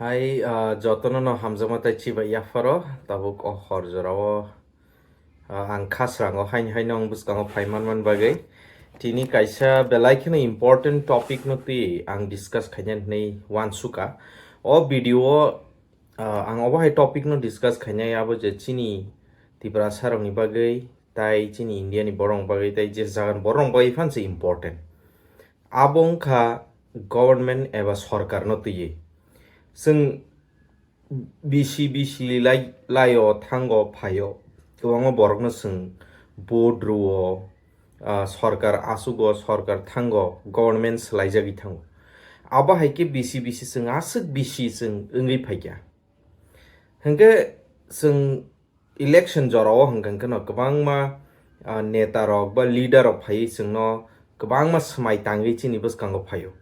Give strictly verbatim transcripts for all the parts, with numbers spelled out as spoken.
Hai, ah, jotono no hamjakma tei chibai yapharo, tabuk o hor jorao, ah, ang khasrango haini haino ang bwskango phai manman bagwi. Tini kaisa belai kheno important topic no twi ang discuss khaina hinwi uansukha. O video o, ah, ang obo hai topic no discuss khainai abo je chini Tiprasa rokni bagwi, tai chini India ni borok bagwi, tai je jaga ni borok bagwi phan se important. Abo wngkha government eba sorkar no twiwi. Chwng bisi bisi lai, laio thango phaio, kwbangma borokno chwng vote rwo, ah, sorkar asugo, sorkar thango, government swlaijagwi thango. Abo hai khe bisi bisi chwng aswk bisi chwng wngwi phaikha. Hinkhe chwng election jorao hwnkha hwnkhe no kwbangma, ah, neta rok ba leader rok phaiwi chwngno kwbangma swmai tangwi chini bwskango phaio.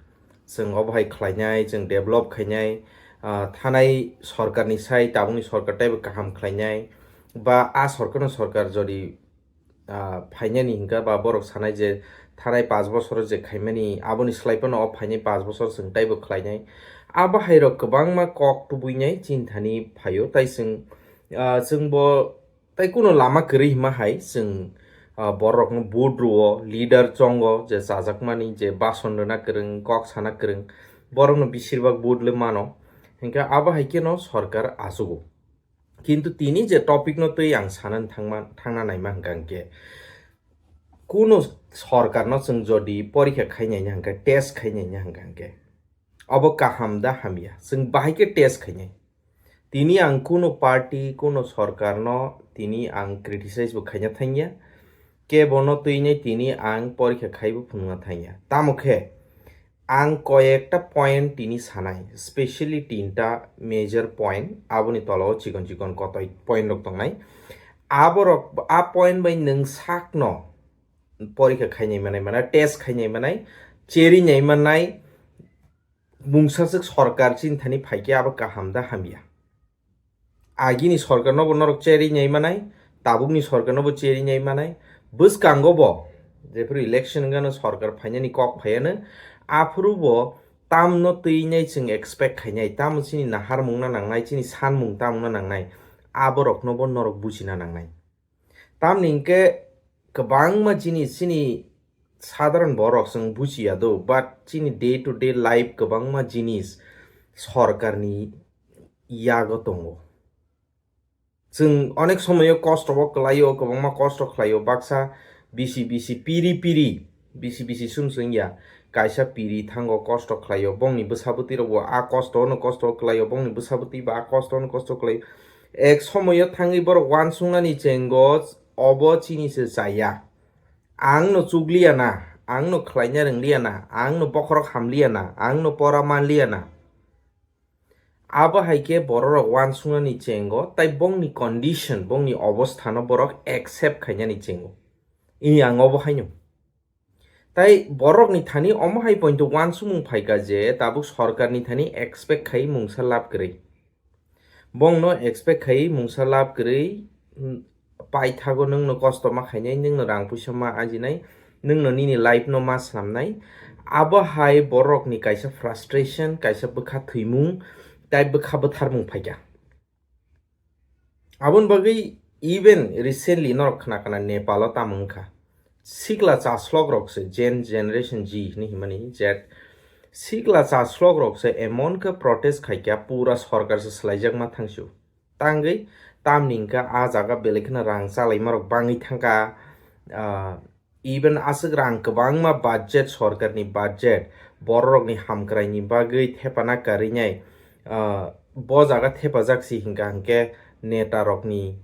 Chwng obo hai khlainai, chwng develop khainai, ah, thanai sorkarni sai tabukni sorkar teibo kaham khlainai, ba a sorkarno sorkar jodi, ah, phainani hinkha ba borok sanai je thanai panch bosoro je khaimani aboni slai phano o phainai panch bosor chwng teibo khlainai. Abo hai rok kwbangma kok tubuinai chini thani phaio, tai chwng, ah, chwngbo tai kuno lama kwrwi hima hai chwng, ah, borokno vote rwo, leader chongo je chajakmani, je bason rwna kwrwng, kok sana kwrwng, borokno bisirbak vote le mano, hinkhe abo hai kheno sorkar achugo. Kintu tini je topic no twi ang sana thangma, thangna naima hwnkha hwnkhe, kuno sorkar no chwng jodi porikha khainai hwnkhe, test khainai hwnkha hwnkhe, obo kaham da hamya, chwng bahai khe test khainai. Tini ang kuno party, kuno sorkar no tini ang criticize bo khaina thangya, kebo no twinai tini ang porikha khaibo phunukna thangya. Tamo khe ang koyekta point tini sanai, specially tinta major point, aboni tola o chikon chikon kotoi point rok tongnai. Aborok, a point bai nwng sakno porikha khainai manai, mana test khainai manai, cheri nai manai, mungsaswk sorkar chini thani phaikhe abo kaham da hamya. Agini sorkar nobo norok cheri nai manai, tabukni sorkar nobo cheri nai manai, bwskango bo jephuru election wngano sorkar phainani kok phaiano, aphuru bo tamno twi nai chwng expect khainai, tamo chini naharmung na nangnai, chini sanmung tamo na nangnai, aborok nobo norok bujina nangnai. Tamni hinkhe kwbangma jinis chini sadharan borok chwng bujiya do, but chini day to day life kwbangma jinis sorkarni yago tongo. Chwng onek somoyo kosto bo kwlaio, kwbangma kosto khlaio, baksa bisi bisi piri piri, bisi bisi sum sum ya, kaisa piri thango kosto khlaio, bongni bwsa bwtwi rokbo a kosto no kosto khlaio, bongni bwsa bwtwi ba a kosto no kosto khlaio. Ek somoyo thangwi borok uansuknani chengo, obo chini se chaya. Ang no chukliya na, ang no khlaina rwngliya na, ang no bokhorok hamliya na, ang no pora manliya na. Abo hai khe bororok uansuknani chengo, tai bongni condition, bongni obostha no borok accept khainani chengo. Ini ang obo haino. Tai borokni thani omo hai pointo uansukmung phaikha je tabuk sorkarni thani expect khai mungsa lab kwrwi. Bongno expect khai mungsa lab kwrwi, mm, paithago nwngno kosto ma khainai, nwngno rang puisa ma ajinai, nwngno nini life no ma swnamnai. Abo hai borokni kaisa frustration, kaisa bwkha thwimung, tai bwkha bwtharmung phaikha. Aboni bagwi even recently norok khna khna Nepal o tamo wngkha. Sikla chaslok rok se, Gen generation G hinwi himani Z. Sikla chaslok rok se emon khe protest khaikha, pura sorkar se swlaijakma thangsu. Tangwi tamni hwnkha a jaga belai kheno rang chalaima rok bangwi thangkha, ah, even aswk rang kwbangma budget, sorkarni budget, bororokni hamkraini bagwi thepana karinai, ah, bo jaga thepajak si hwnkha hwnkhe neta rokni,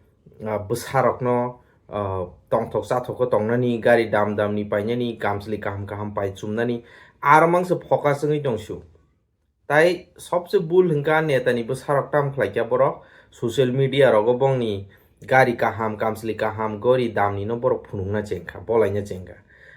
ah, bwsa rokno, ah, tongthok chathok khe tongnani, gari dam damni painani, kamchwlwi kaham kaham pai chumnani, aro mangsa focus wngwi tongsu. Tai sobse bul hwnkha netani bwsarok tam khlaikha borok social media rogo bongni gari kaham, kamchwlwi kaham, gori damni no borok phunukna chengkha, bolaina chengkha.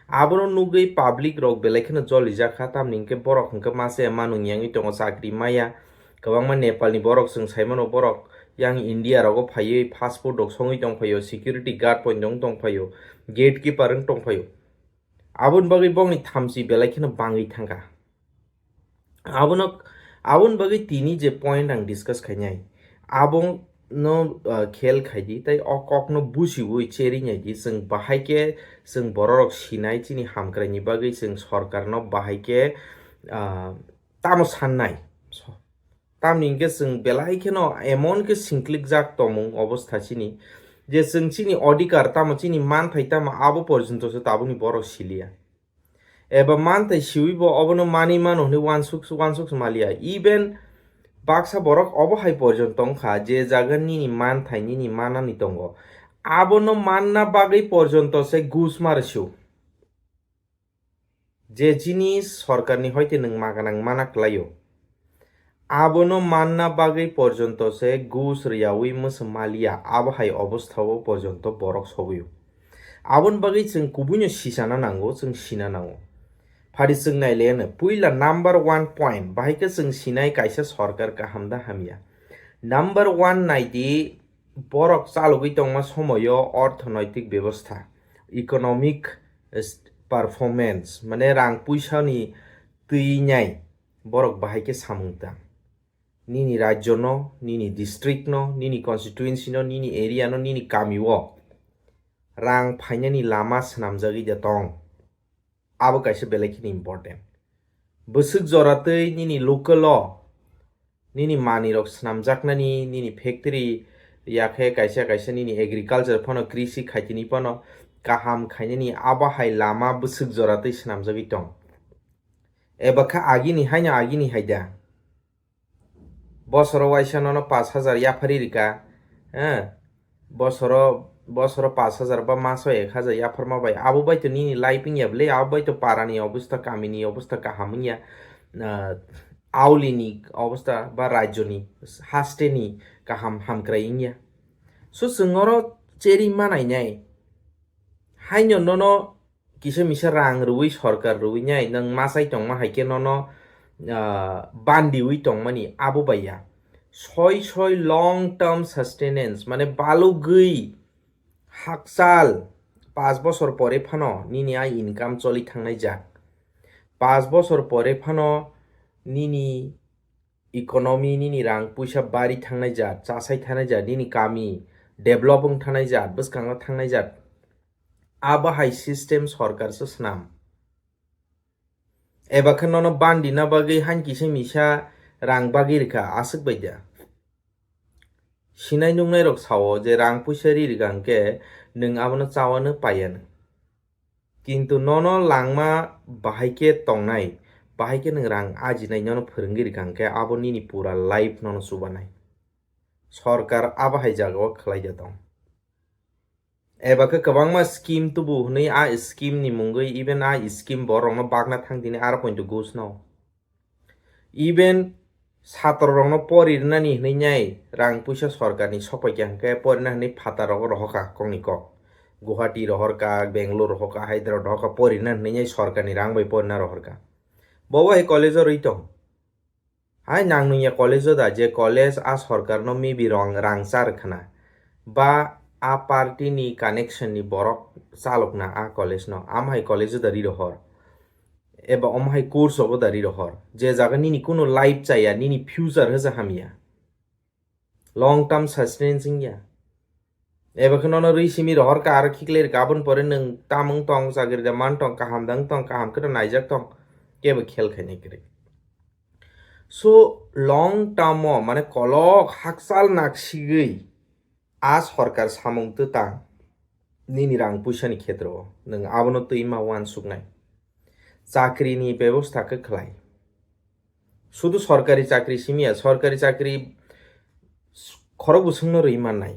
Abono nugwi public rok belai kheno jolijakha, tamni hwnkhe borok hwnkhe mase manung yangwi tongo, chakri maya. Kwbangma Nepalni borok chwng saimano borok yang India rogo phaiwi passport rok songwi tongphaio, security guard poindong tongphaio, gatekeeper wng tongphaio. Aboni bagwi bongni thamchi belai kheno bangwi thangkha. Abono, Aboni bagwi tini je point ang discuss khainai, abo no, ah, khel khaidi, tei o kok no busiwi cheri naidi, chwng bahai khe chwng bororok sinai chini hamkraini bagwi chwng sorkar no bahai khe, ah, tamo sannai. So, tamni hwnkhe chwng belai kheno emon khe singklikjak tongmung obostha chini, je chwng chini odhikar tamo, chini manthai tamo, abo porjonto se tabukni borok siliya. Eba manthai siwi bo obono manwi mano hwnwi uansuk, uansuk maliya. Even baksa borok obo hai porjonto wngkha, je jaga nini manthai, nini manani tongo, abono manna bagwi porjonto se gus mar su. Je jinis sorkarni hoite nwng maganang mana klaio, abono manna bagwi porjonto se gus rwyawi mwswk maliya, abo hai obostha o porjonto borok sogwio. Aboni bagwi chwng kubuino sisana nango, chwng sina nango. Phari chwng nailaiano, puila number one point, bahai khe chwng sinai kaisa sorkar kaham da hamya. Number one naidi, borok chalogwi tongma somoyo orthonoitik bebostha, economic s-, performance, mane rang puisani twi nai borok bahai khe samung tang. Nini rajyo no, nini district no, nini constituency no, nini area no, nini kami o rang phainani lama swnamjagwi da tong. Abo kaisa belai kheno important. Bwswk jora twi nini local o nini manwi rok swnamjaknani, nini factory, yakhe kaisa kaisa nini agriculture phano, krisi khaitini phano kaham khainani, abo hai lama bwswk jora twi swnamjagwi tong. Eba kha agini haino agini hai da. Bosoro waisa nono pash hajar yaphari rika, eh, bosoro, bosoro pash hajar ba maso ek hajar yapharma bai, abo bai to nini life wngya bwle, abo bai to parani obostha, kamini obostha kaham wngya, ah, aulini obostha ba rajyoni, hasteni kaham hamkrai wngya. So chwng oro cheri manainai, haino nono kisa misa rang rwui, sorkar rwui nai nwng masai tongma hai khe nono, ah, bandiwi tongmani abo bai ya. Soi soi long term sustenance, mane balugwi hakchal, pash bosor pore phano nini a income choli thangnai jak. Pash bosor pore phano nini economy, nini rang puisa bari thangnai jat, chasai thangnai jat, nini kami develop wng thangnai jat, bwskango thangnai jat. Abo hai system sorkar se swnam. Eba khe nono bandina bagwi hain kisa misa rang bagwi rwkha, aswk bai da. Sinai nuknai rok sao je rang puisa ri rwkha hwnkhe nwng abono chawano paiya nw. Kintu nono langma bahai khe tongnai, bahai khe nwng rang ajinai nono phwrwngwi rwkha hwnkhe abo nini pura life nono chubanai. Sorkar abo hai jagao khlai da tong. Eba khe kwbangma scheme tubu hwnwi a scheme ni mungwi, even a scheme borokno bakna thang tini aro pointo gus no. Even satro rokno pori rwnani hwnwi nai rang puisa sorkarni sokpai kha hwnkhe porina hwnwi phataro rohorkha kokni kok. Guwahati rohorkha, Bangalore rohorkha, Hyderabad rohorkha, porina hwnwi nai sorkarni rang bai porina rohorkha. Bobo hai college-o rwi tong. Hai nang nungya college-o da, je college a sorkarno maybe rong rang char khna. Ba a party-ni connection-ni borok chalokna a college-no. Am hai college-o da ri rohor. Eba om hai course-o bo da ri rohor. Je jaga nini kuno life chaya, nini future hwsa hamya. Long term sustenance wngya. Eba khe nono rwi simi rohor ka aro khiklai rwkha, aboni pore nwng tamung tong, chakri da man tong, kaham da wng tong, kaham khe da naijak tong, kebo khel khainai kwrwi. So, long term o, mane kolok hakchal naksigwi a sorkar samung twtang nini rang puisani khetro o nwng abono twi ma uansuknai. Chakrini bebosta khe khlai. Sudu sorkari chakri simi ya, sorkari chakri khorok bwswngno rwi mannai.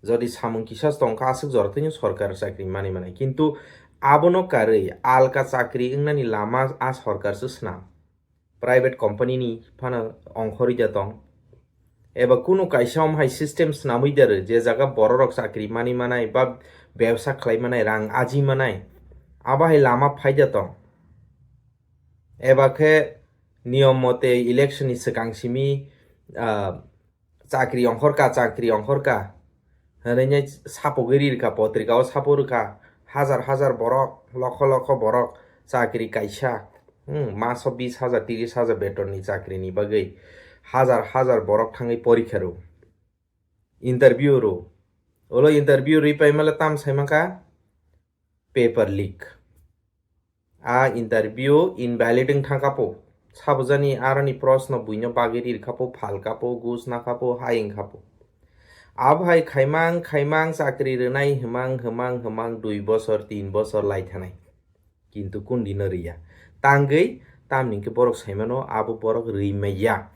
Jodi samung kisa tongkha, aswk jora twino sorkar chakri mani manai. Kintu abono karwi alka chakri wngnani lama a sorkar se swnam. Private company ni phano ongkhorwi da tong. Eba kunu kaisa om hai system swnamwi da rw, je jaga bororok chakri mani manai ba bebsa khlai manai, rang aji manai. Abo hai lama phai da tong. Eba khe niyom mote election ni swkang simi, ah, chakri ongkhorka, chakri ongkhorka hwnwi nai sapogwi ri rwkha, potrika o sapo rwkha, hajar hajar borok, lokho lokho borok chakri kaisa, Hmm, maso bis hajar, tiris hajar betonni chakrini bagwi hajar hajar borok thangwi porikha rw, interview rw. Olo interview rwi paimale tam saimankha paper leak. A interview invalid wng thangkha po. Sabujani aroni proshno buino bagwi rirkha po, phalkha po, gus nakha po, hai wngkha po. Abohai khaimang khaimang chakri rwnai himang himang himang dui bosor, tin bosor lai thanai. Kintu kundino riya. Tangwi tamni hwnkhe borok saimano abo borok rwi maya.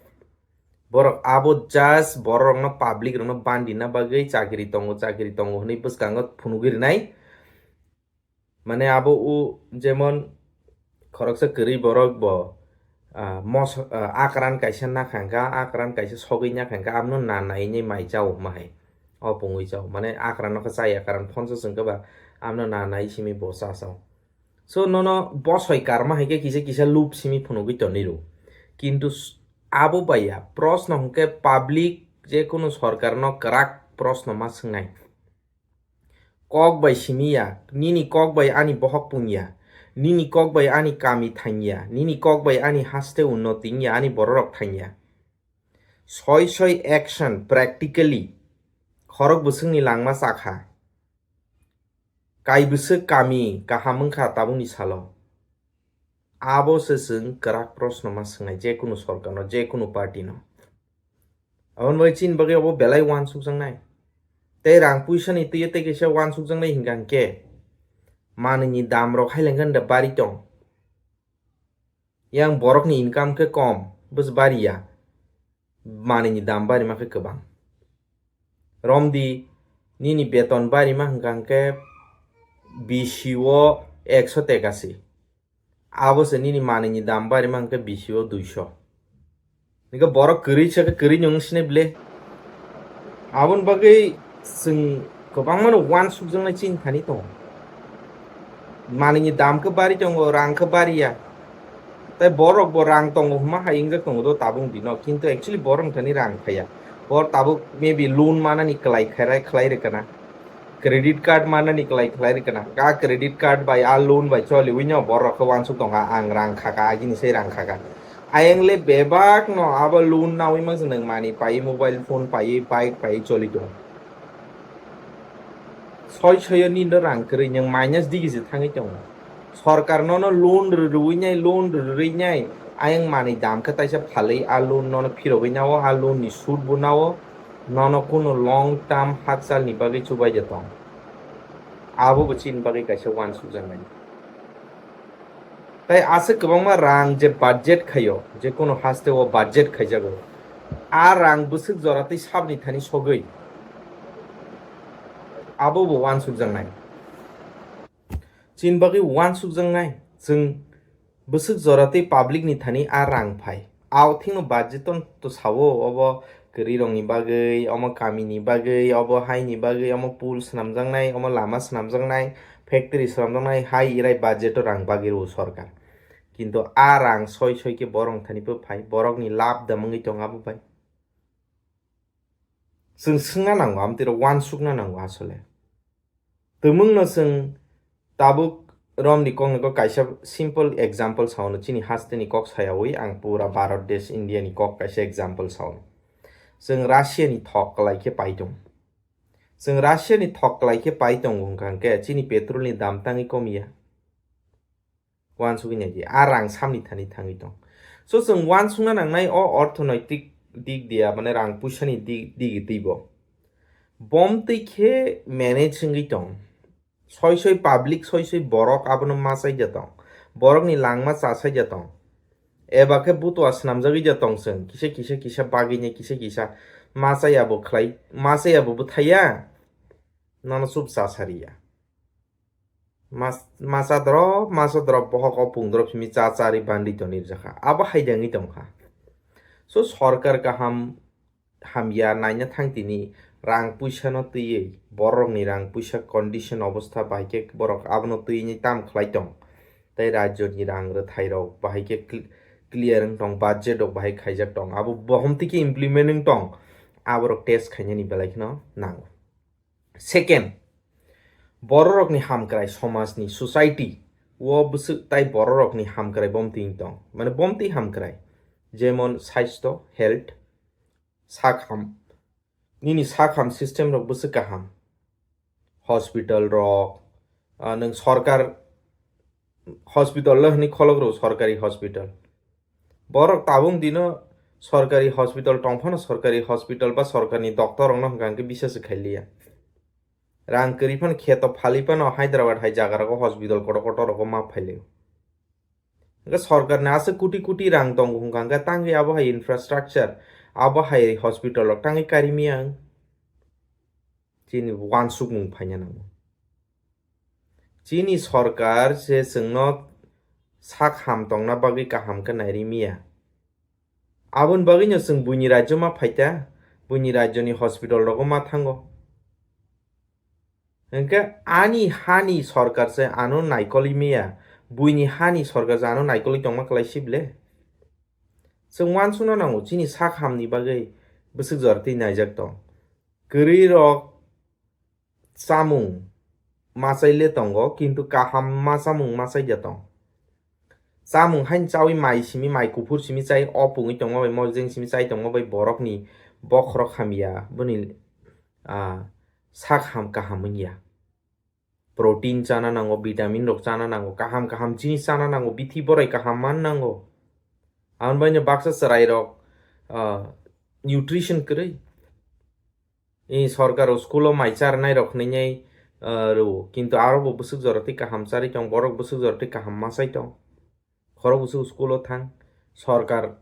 Borok abo just bororokno, public rokno bandina bagwi chakri tongo, chakri tongo hwnwi bwskango phunugwi rwnai. Mane abo o jemon khoroksa kwrwi borok bo, ah, mos-, ah, akran kaisa nakha hwnkha, akran kaisa sogwi nakha hwnkha, abono na nai hinwi mai chao hwnma hai. O pungwi chao. Mane akran no khe chaya, karon phonsa chwng khe ba abono na nai simi bo cha chao. So nono bosoi karma hai khe kisa kisa loop simi phunugwi tonwi rw. Kintu s-, abo baiya proshno hwnkhe public jekunu sorkarno kwrak proshno ma swngnai. Kok bai simi ya, nini kok bai ani bohok pung ya, nini kok bai ani kami thang ya, nini kok bai ani haste unnoti wng ya, ani bororok thang ya. Soi soi action practically khorok bwswkni langma chakha. Kai bwswk kami kaham wngkha tabukni salo. Abo se chwng kwrak proshno ma swngnai jekunu sorkarno, jekunu party no. Aboni bagwi chini bagwi obo belai uansukjaknai. Tei rang puisani twiyo tei kaisa uansukjaknai hwnkha hwnkhe manwini dam rok hailengkha da bari tong. Yang borokni income khe kom, bwswk bari ya. Manwini dam bari ma khe kwbang. Romdi nini beton bari ma hwnkha hwnkhe bisi o ekso tekasi. Abo se nini manwini dam bari ma hwnkhe bisi o duiso. Hwnkhe borok kwrwi se khe kwrwi nung sini bile. Aboni bagwi chwng kwbangma no uansukjaknai chini thani tongo. Manwini dam khe bari tongo, rang khe bari ya. Tai borok bo rang tongo hwnma hai wngjak tongo do tabuk dino. Kintu actually borok thani rang phaiya. Bor tabuk maybe loan manani kwlai khairai khlai rwkana. Credit card manani kwlai khlai rwkana. Ka credit card bai a loan bai choliwi no borok khe uansuk tongkha, ang rang khaka, agini se rang khaka. Ayang le bebak no abo loan nawi mang se nwng mani pai, mobile phone pai, bike pai choli tongo. Soi soyo nini rang kwrwi nwng minus digi se thangwi tongo. Sorkar nono loan rwrwi nai, loan rwrwi nai, ayang manwi dam khe taisa phalwi a loan nono phirogwi nao, a loan ni sud bo nao, nono kuno long term hakchal ni bagwi chubai de tong. Abo bo chini bagwi kaisa uansukjaknai. Tai aswk kwbangma rang je budget khaio, je kono haste o budget khaijago, a rang bwswk jora tei sabni thani sogwi abo bo uansukjaknai. Chini bagwi uansukjaknai, chwng bwswk jora tei public ni thani a rang phai. Ao thikno budget on to sao, obo kwrwi rokni bagwi, omo kamini bagwi, obo haini bagwi, omo pool swnamjaknai, omo lama swnamjaknai, factory swnamjaknai, hai irai budget o rang bagwi rwo sorkar. Kintu a rang soi soi khe borok thani bo phai, borokni lab da mungwi tong abo bai. Chwng swngna nango, amtwi rok uansukna nango asole. Twmwngno chwng tabuk romni kokni kok kaisa simple example saono, chini hasteni kok sayawi ang pura Bharat desh India ni kok kaisa example saono. Chwng Russia ni thok kwlai khe pai tongo. Chwng Russia ni thok kwlai khe pai tongo hwnkha hwnkhe chini petrol ni dam tangwi komiya. Uansugwi naidi, a rang samni thani thangwi tong. So chwng uansukna nangnai o orthonoitik dik dia, mane rang puisani dik, digi twibo. Bom twi khe manage wngwi tong. Soi soi public, soi soi borok abono machai ja tong. Borokni langma chasai ja tong. Eba khe butua swnamjagwi ja tong chwng. Kisa kisa kisa bagwi nai kisa kisa machai abo khlai, machai abo bwthaiya. Nono chup cha sariya. Mas-, masa drop, masa drop, bohok o pung drop simi cha cha ri bandi toni jakha. Abo hai dengwi tongkha. So, sorkar kaham hamya naina thang tini rang puisa no twiwi, borok ni rang puisa condition obostha bahai khe borok abono twiwi tam khlai tong. Tai rajyo ni rang rwthai rok bahai khe cl-, clear wng tong, budget rok bahai khaijak tong. Abo bohom twi khe implement wng tong. Aborok test khainani belai kheno nango. Second, bororokni hamkrai, somajni, society, O bwswk tai bororokni hamkrai bomtwi tong, mane bomtwi hamkrai, jemon saisto, health, sak ham, nini sak ham system rok bwswk kaham, hospital rok, ah, nwng sorkar hospital lo hwnwi kholok rw sorkari hospital. Borok tabuk dino sorkari hospital tong phano sorkari hospital ba sorkarni doctor rokno hwnkha hwnkhe bisas khailiya. Rang kwrwi phano kheto phalwi phano Hyderabad hai jaga rogo hospital kotor kotor rogo ma phailio. Hwnkhe sorkarni aswk koti koti rang tongo hwnkha hwnkhe tangwi abo hai infrastructure, abo hai hospital rok tangwi karimiya ang. Chini wansukmung phaina nango. Chini sorkar se chwngno sak ham tongna bagwi kaham khe nairimiya. Aboni bagwino chwng buini rajyo ma phaita, buini rajyoni hospital rogo ma thango. Hwnkhe ani hani sorkar se ano naikolwi maya, buini hani sorkar se ano naikolwi tongma kwlai sibile? Chwng wansukna nango chini sak hamni bagwi bwswk jora twi naijak tong. Kwrwi rok chamung machai le tongo, kintu kaham ma chamung machai ya tong. Chamung hain chawi mai simi, mai kuphur simi chai, o pungwi tongma bai, mojeng simi chai tongma bai borokni bokhorok hamya, boni, ah, sak ham kaham wngya. Protein chana nango, vitamin rok chana nango, kaham kaham jinis chana nango, bithi borai kaham man nango. Aboni baino baksa chwrai rok, ah, nutrition kwrwi. I sorkar o school o mai charnai rok hwnwi, ah, rwo. Kintu aro bo bwswk jora twi kaham charwi tong, borok bwswk jora twi kaham machai tong. Khorok bwswk school o thang, sorkar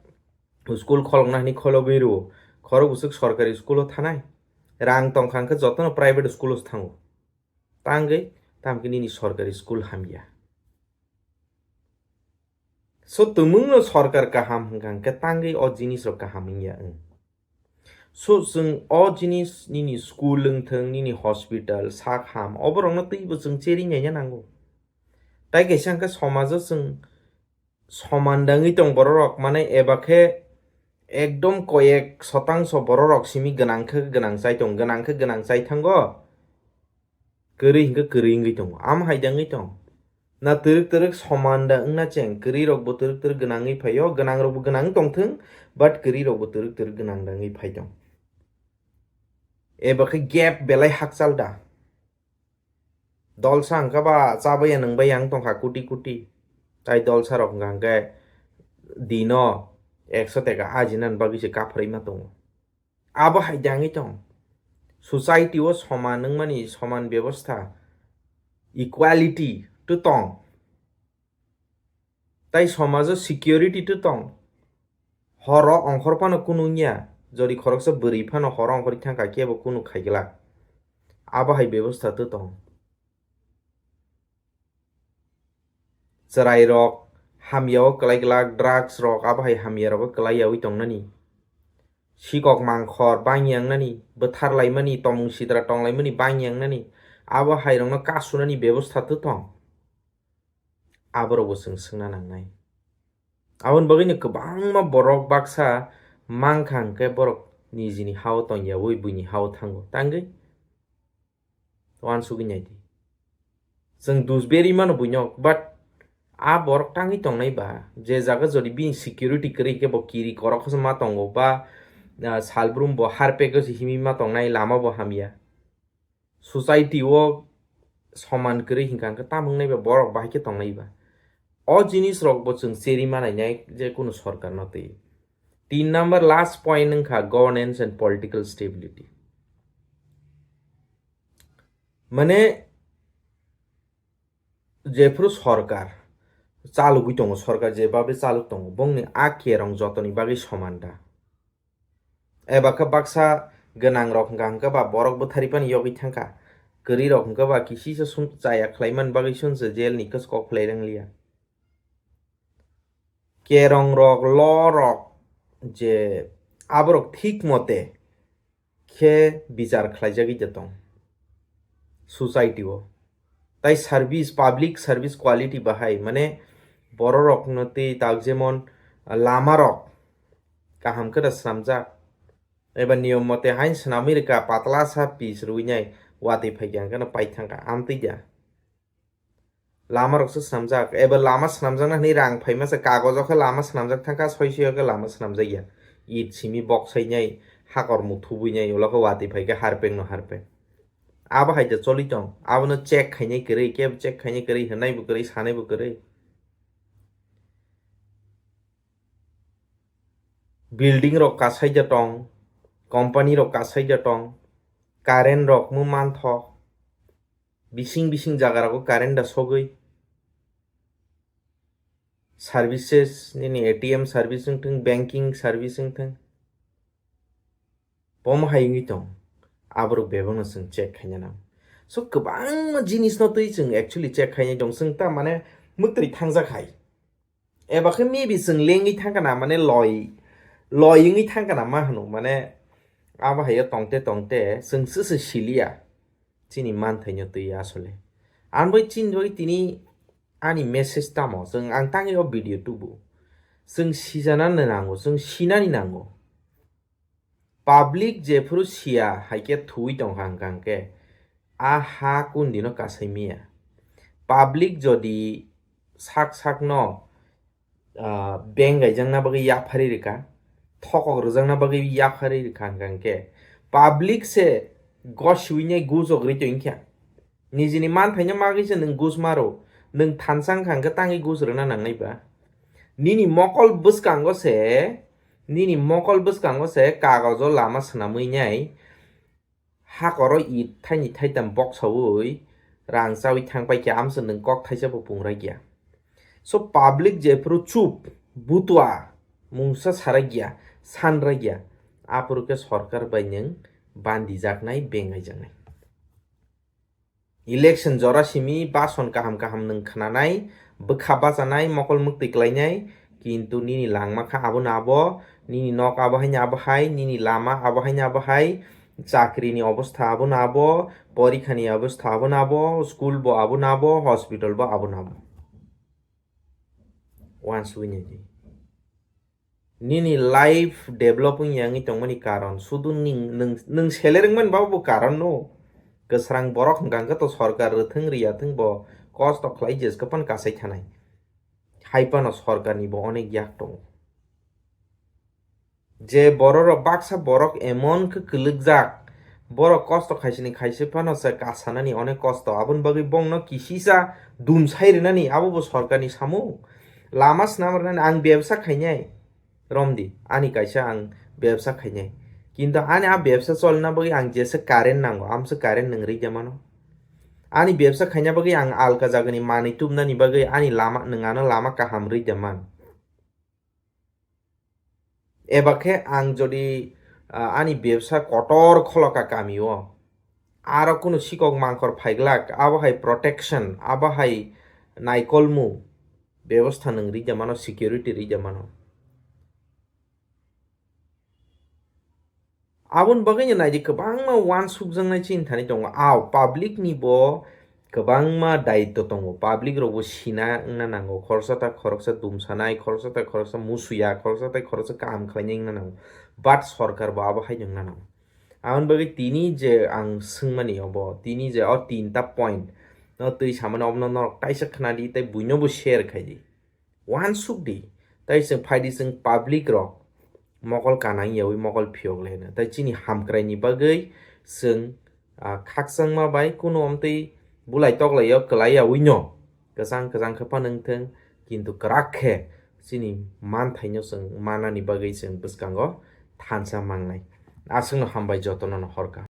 school kholokna hwnwi khologwi rwo. Khorok bwswk sorkari school o thanai. Rang tongkha hwnkhe jotono private school o thango. Tangwi tamkhe nini sorkari school hamya. So, tumungno sorkar kaham hwnkha hwnkhe tangwi o jinisrok kaham wngya wng. So, chwng o jinis nini school wngthwng, nini hospital, sak ham, oborokno twibo chwng cheri naina nango. Tai kaisa hwnkhe somajo chwng soman dangwi tong bororok, mane eba khe ekdom koyek sotangso bororok simi gwnang khe gwnang chai tong, gwnang khe gwnang chai thango. Kwrwi hwnkhe kwrwi wngwi tongo. Am hai de wngwi tong. Na twrwk twrwk soman da wngna cheng. Kwrwi rok bo twrwk twrwk gwnangwi phaio, gwnang rok bo gwnang tongthwng, but kwrwi rok bo twrwk twrwk gwnang da wngwi phai tong. Eba khe gap belai hakchal da. Dolsa hwnkha ba chabaiya nwngbaiya wng tongkha kuti kuti. Tai dolsa rok hwnkha hwnkhe dino ekso teka ajinani bagwi se kaphrai ma tongo. Abo hai de wngwi tong. Society o soman wngmani soman bebostha, equality to tong. Tai somajo security to tong. Horo ongkhor phano kunu wngya, jodi khoroksa bwrwi phano horo ongkhorwi thangkha kebo kunu khaigwlak. Abo hai bebostha to tong. Chwrai rok hamya o kwlai glak, drugs rok abo hai hamya rogo kwlai yaui tongnani. Sikok mangkhor bangya wngnani, bwthar laimani, tomung sitra tong laimani bangya wngnani, abo hai rokno kasunani bebostha to tong. Aborokbo chwng swngna nangnai. Aboni bagwino kwbangma borok baksa mankha hwnkhe borok nijini ha-o tongyaui buini ha-o thango. Tangwi uansugwi naidi. Chwng dusberi mano buino, but a borok tangwi tongnai ba, je jaga jodi bini security kwrwi khe bo kiri korok khosma tongo ba, ah, salbrum bo harpek se himwi ma tongnai, lama bo hamya. Society o soman kwrwi hinkha hwnkhe tamo wngnai ba borok bahai khe tongnai ba. O jinis rok bo chwng cheri ma nainai je kunu sorkar no twi. Tin number last point wngkha governance and political stability. Mane jephuru sorkar chalugwi tongo, sorkar jebabe chaluk tongo, bongni a kerong jotoni bagwi soman da? Eba khe baksa gwnang rok hwnkha hwnkhe ba borok bwthari phano yogwi thangkha, kwrwi rok hwnkhe ba kisisa sum chaya khlaiman bagwi sunse jail ni kwskok phlai rwngliya. Kerong rok, law rok je aborok thik mote khe bichar khlaijagwi de tong society o. Tai service, public service quality bahai, mane bororokno tei tak jemon lama rok kaham khe da swnamjak, eba niyom mote hain swnamwi rwkha, patla sa pis rwinai watwi phaikha hwnkhe no paithangkha, amtwi da. Lama rok se swnamjak, eba lama swnamjakna hwnwi rang phaima se, kagojo khe lama swnamjak thangkha, soi soi khe lama swnamjakya. It simi bok sainai, hakor muk thubuinai, ulo khe watwi phai khe harpek no harpek. Abo hai da choli tong, abono check khainai kwrwi, kebo check khainai kwrwi, hwnai bo kwrwi, sanai bo kwrwi. Building rok kasai da tong, company rok kasai da tong, current rok mo manthok, bising bising jaga rogo current da sogwi, services nini A T M service wngthung, banking service wngthung, bomo hai wngwi tong, aborok bebakno chwng check khaina nang. So kwbangma jinis no twi chwng actually check khainai tong, chwng ta mane mwtwi thangjak hai. Eba khe maybe chwng lengwi thangkha na, mane loi, loi wngwi thangkha na ma hwno, mane abo hai o tongte tongte chwng se se siliya chini manthaino twi asole. Ang bai chini bai tini ani message tamo, chwng ang tangwi o video tubu. Chwng sijana nango, chwng sinani nango. Public jephuru siya hai khe thuwi tongkha hwnkha hwnkhe, a ha kundino kasai miya. Public jodi sak sakno, ah, beng gaijakna bagwi yapharwi rwkha, thokok rwjakna bagwi yapharwi rwkha hwnkha hwnkhe, public se gosiwinai gujok rwi tongkha. Nijini manthaino magwi se nwng gus maro, nwng thansa wngkha hwnkhe tangwi gus rwna nangnai ba? Nini mokol bwskango se, nini mokol bwskango se kagojo lama swnamwi nai, hakoro it thaini thaitam boksaui rang chaui thang paikha, amsa nwng kok thaisa bo pungraikya. So public jephuru chup, butua, mungsa sarakya, sanrakya, aphuru khe sorkar bai nwng bandijaknai, bengaijaknai. Election jora simi bason kaham kaham nwng khnanai, bwkha bachanai, mokol mwktwi klainai, kintu nini langma kha abono abo, nini nok abo haino abo hai, nini lama abo haino abo hai, chakrini obostha abono abo, porikhani obostha abono abo, school bo abono abo, hospital bo abono abo. Wansugwi naidi. Nini life develop wngya wngwi tongmani karon sudu ning-, nwng, nwng seler wngmani babo bo karon no. Kwsrang borok hwnkha hwnkhe to sorkar rwthwng rwyathwng bo kosto khlai jeska phano kasai thanai. Hai phano sorkarni bo onek yak tongo. Je bororok baksa borok emon khe kwlwkjak, borok kosto khaisini khaisi phano se kasanani onek kosto. Aboni bagwi bongno kisisa dumsai rwnani abo bo sorkarni samung. Lama swnam rwnani ang bebsa khainai. Romdi, ani kaisa ang bebsa khainai. Kintu ani a bebsa cholna bagwi ang jesa current nango, amsa current nwng rwikya mano. Ani bebsa khaina bagwi ang alka jagani manwi tubnani bagwi ani lama, nwng ano lama kaham rwikya man. Eba khe ang jodi, ah, ani bebsa kotor kholoka kamio, aro kunu sikok mangkhor phaiglak, abo hai protection, abo hai naikolmu bebostha nwng rwikya mano, security rwikya mano. Aboni bagwino naidi kwbangma wansukjaknai chini thani tongo. Au, public ni bo kwbangma daitw tongo. Public rok bo sina wngna nango. Khoroksa ta khoroksa dumsanai, khoroksa ta khoroksa musuya, khoroksa ta khoroksa kaham khlainai wngna nango. But sorkar bo abo haino wngna nango. Aboni bagwi tini je ang swngmani obo, tini je o tinta point no twi samani obono norok kaisa khnadi tei buino bo share khaidi. Wansuk di, tei chwng phaidi chwng public rok mokol kanang yaui mokol phiyok lai hwno. Tei chini hamkrai ni bagwi chwng, ah, khakchangma bai kunu omtwi bulai toklai o kwlai yaui no kwchang kwchang khe phano wngthwng, kintu kwrak khe chini manthaino chwng manani bagwi chwng bwskango thansa mangnai. Aswkno hambai jotono no horkha.